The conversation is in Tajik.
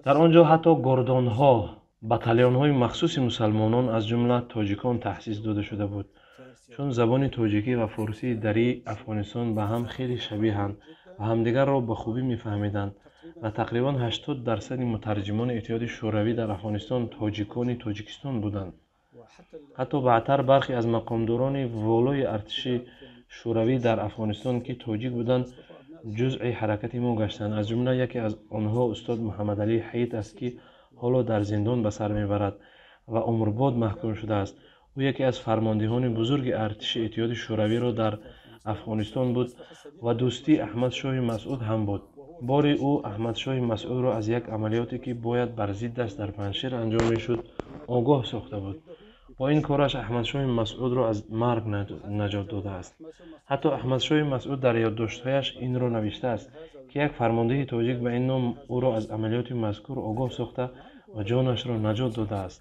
Дар он ҷо ҳатто гордонҳо, батальонҳои махсуси мусалмонон, аз ҷумла тоҷикон, таъсис дода шуда буд, чун забони тоҷикӣ ва форсии дарии Афғонистон ба ҳам хеле шабеҳанд ва ҳамдигарро ба хубӣ мефаҳмиданд ва тақрибан 80% мутарҷимони Иттиҳоди Шӯравӣ дар Афғонистон тоҷикони Тоҷикистон буданд. Ҳатто баъдтар бархе аз мақомдорони волои артиши Шӯравӣ дар Афғонистон, ки тоҷик буданд, ҷузъи ҳаракати мо гаштанд. Аз ҷумла яке аз онҳо устод Муҳаммадалӣ Ҳаит аст, ки ҳоло дар зиндон ба сар мебарад ва умрбод маҳкум шудааст. Ӯ яке аз фармондеҳони бузурги артиши Иттиҳоди Шӯравиро дар Афғонистон буд ва дӯсти Аҳмадшоҳи Масъуд ҳам буд. Боре ӯ Аҳмадшоҳи Масъудро аз як амалиёте, ки бояд бар зиддаш дар Панҷшер анҷом мешуд, огоҳ сохта буд. Бо ин кораш Аҳмадшоҳи Масъудро аз марг наҷот додааст. Ҳатто Аҳмадшоҳи Масъуд дар ёддоштҳояш инро навиштааст, ки як фармондеҳи тоҷик ба ин ном ӯро аз амалиёти мазкур огоҳ сохта ва ҷонашро наҷот додааст.